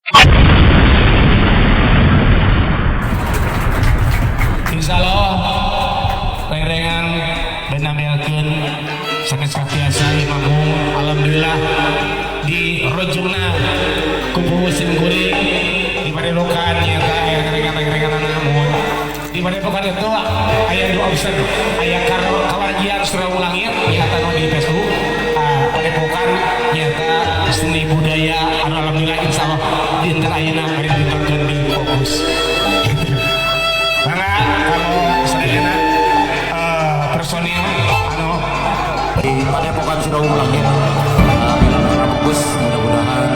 Insya Allah rengrengan dan nampilkeun sanes kabiasa manggung, alhamdulillah di rojongna kubu sim kuring di padepokan nyata aya rengrengan-rengrengan, namun di padepokan itu aya dua option, aya kawargian Surau Langit nyata nu di Facebook, padepokan nyata seni budaya anu alhamdulillah insyaallah dinten ayeuna bari ditonton di fokus. Mangga kamu sadayana personil anu di Padepokan Surau Langit bagus, mudah-mudahan.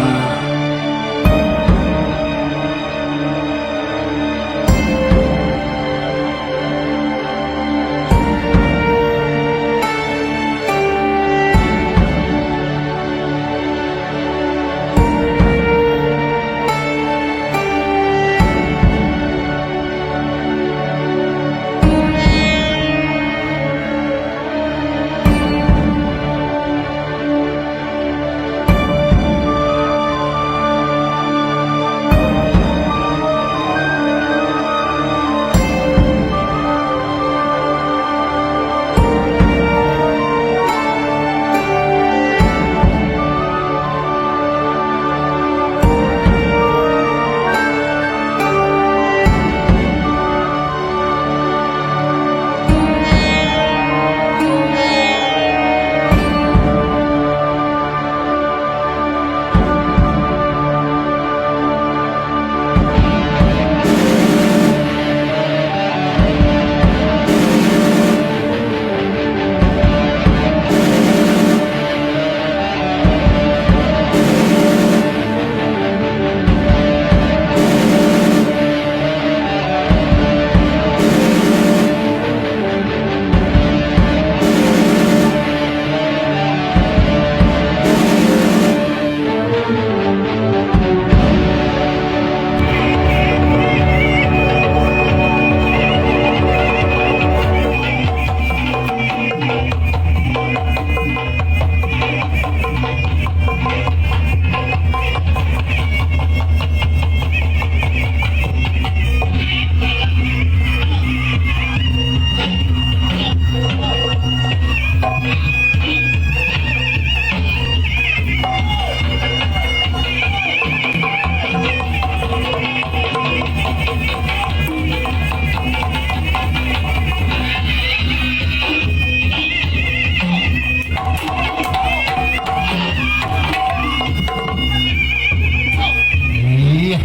Iya.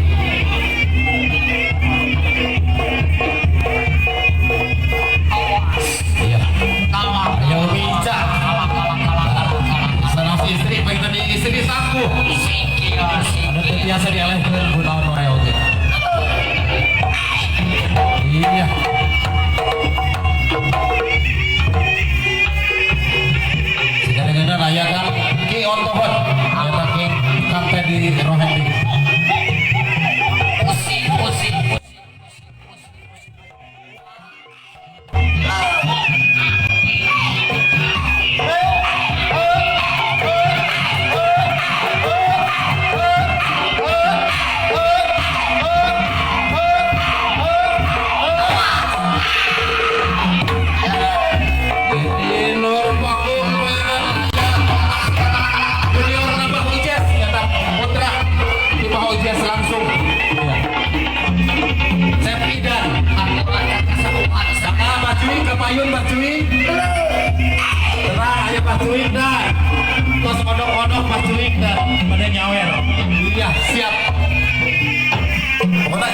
Iya. Ayo bincang. Sanas istri baik tadi istri saku. Anu teu biasa dielehkeun ku naon wae oge. Iya. Kadang-kadang aya kan Ki Ontohot eta Ki Kang Teddy Rohendi. Pusing, pusing, pusing. Di Nur Panggung Junior nambah Ujes nyata putra di Pak Ujes langsung. Iya. Chef Idan. Sama Pak Cuy ke payun Pak Cuy. Tenang aja Pak Cuy dah. Tos odok-odok Pak Cuy dah pada nyawer. Iya, siap. Pokoknya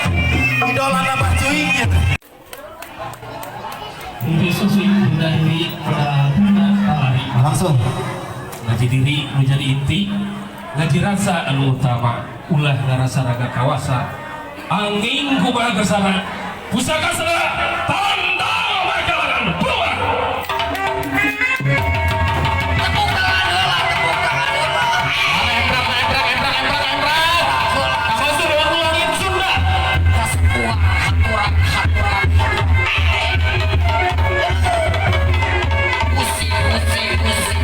idolana Pak Cuy gitu. Diri susi bunda diri pada bunda lari. Langsung. Ngaji diri menjadi inti, ngaji rasa anu utama, ulah ngarasa raga kawasa angin kumaha kersana pusaka segala tandang makalangan buah. Tepuk tangan heula, tepuk tangan heula. Emprak, emprak, emprak, emprak, emprak. Kamu sudah ulangin Sunda. Kasepuhan, haturan, haturan. Pusing, pusing, pusing.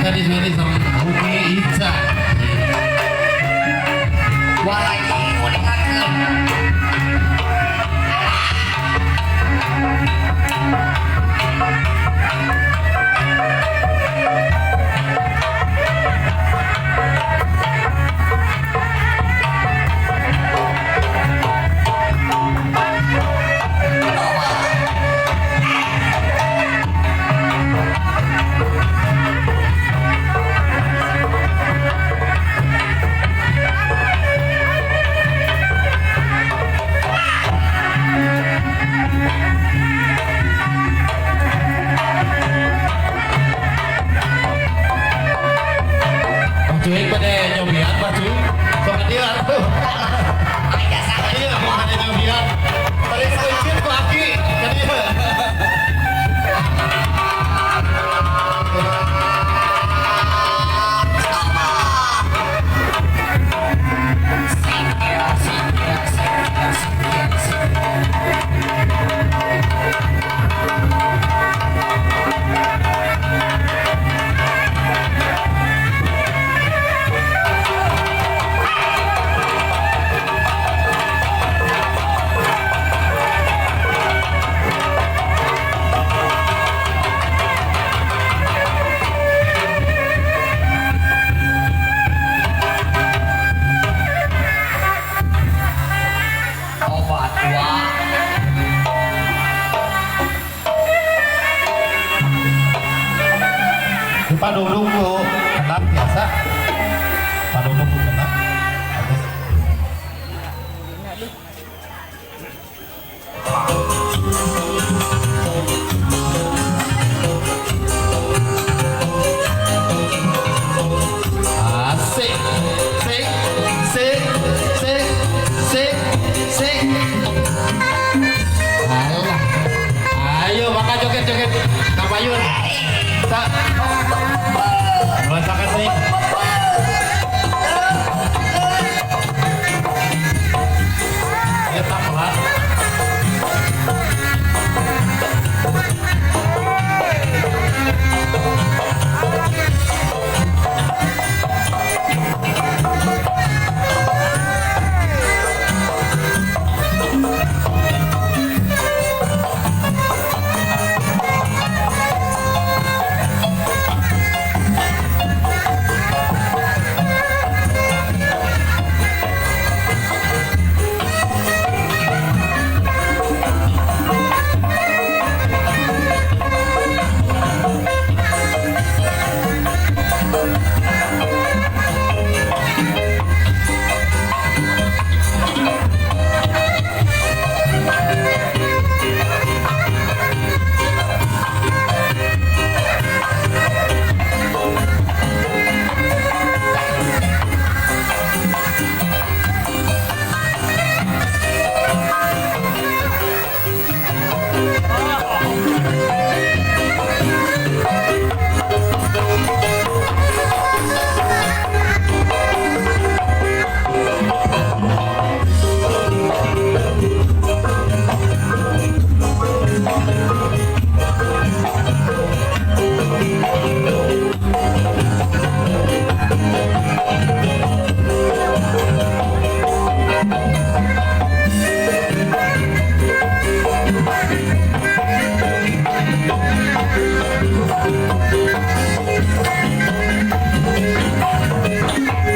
Tadi sudah sama Bumi Ica. Walai uningakeun. Cuy pada nyobian Pak Cuy. Sok dia atuh. Aya saha? Iya, pada nyobian. Tadi kuncin ku aki ka dieu. Singkir, singkir, singkir, singkir, singkir. Obat dua. Di Padudung ku kenang biasa. Padudung ku kenang. Habis. Asik. Sik, sik, sik, sik, sik. Alah. Ayo maka joget-joget kapayun. Tak. Loncakan nih. Ya tak pelan.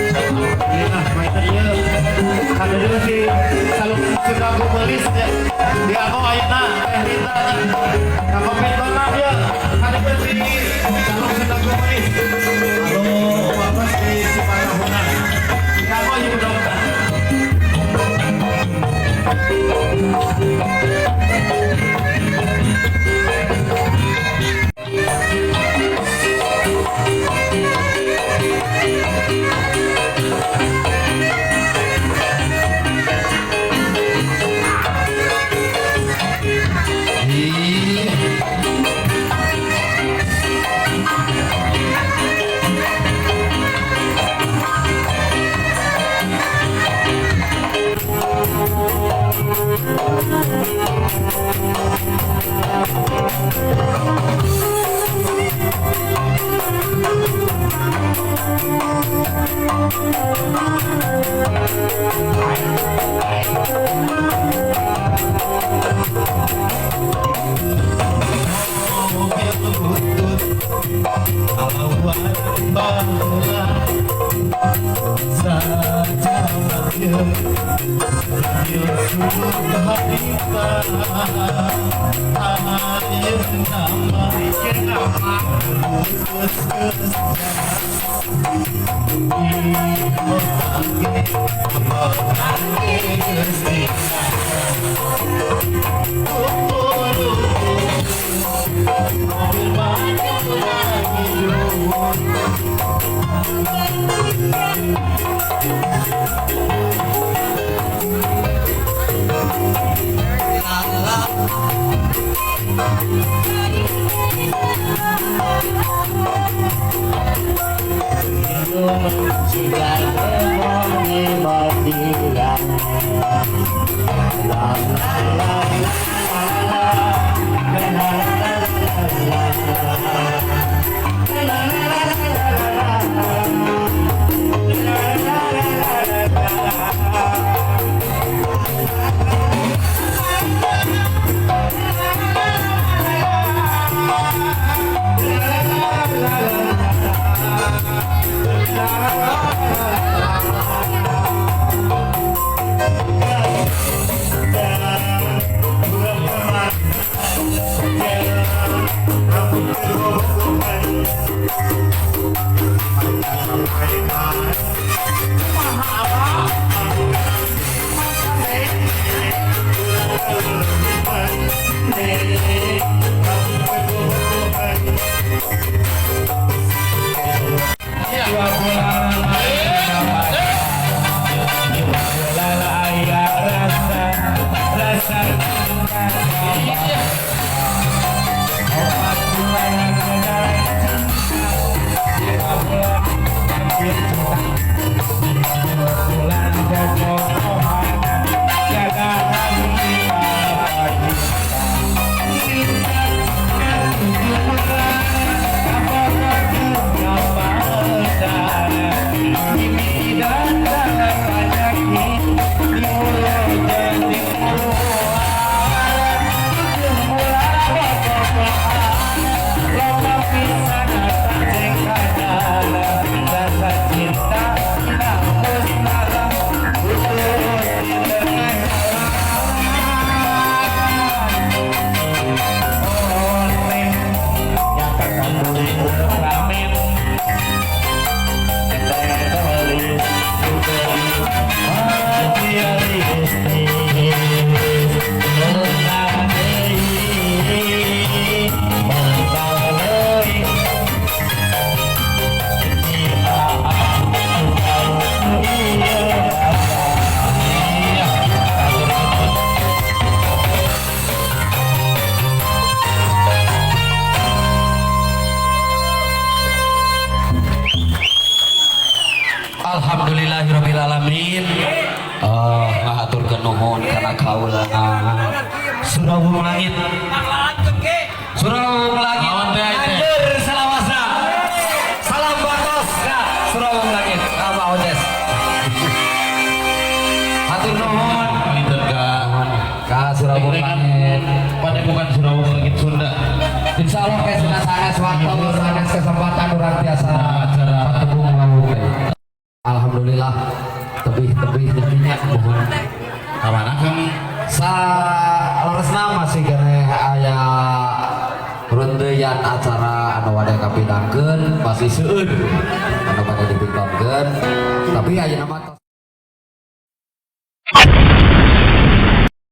Alhamdulillah, main ieu. Kadeuleu si saluk Sunda Gumelis ya. Di aku ayeuna Teh Rita nya. Kakomentona ieu. Kadeuleu si saluk Sunda Gumelis. Anu apa si Ciparahuna. Di aku ieu mudah-mudahan. Ih. Kawan baheula sajaman ieu Yusuf harita ayeuna mah khusus Alhamdulillahirabbil alamin. Ngahaturkeun nuhun kana kaulana Surawung Langit. Surawung Langit anjeur salawasna. Salam batos ka Surawung Langit. Ka Pak Odes. Hatur nuhun ka Surawung Langit. Padepokan Surawung Langit Sunda. Insyaallah kayak sanes waktu sanes kesempatan urang tiasa Acara patepung lamun teh. Alhamdulillah tebih-tebih jadinya mohon kamana Kang? Sa leresna masih keneh aya runtuyan acara anu bade kapindangkeun masih seueur anu bade dipindangkeun tapi ayeuna mah tos.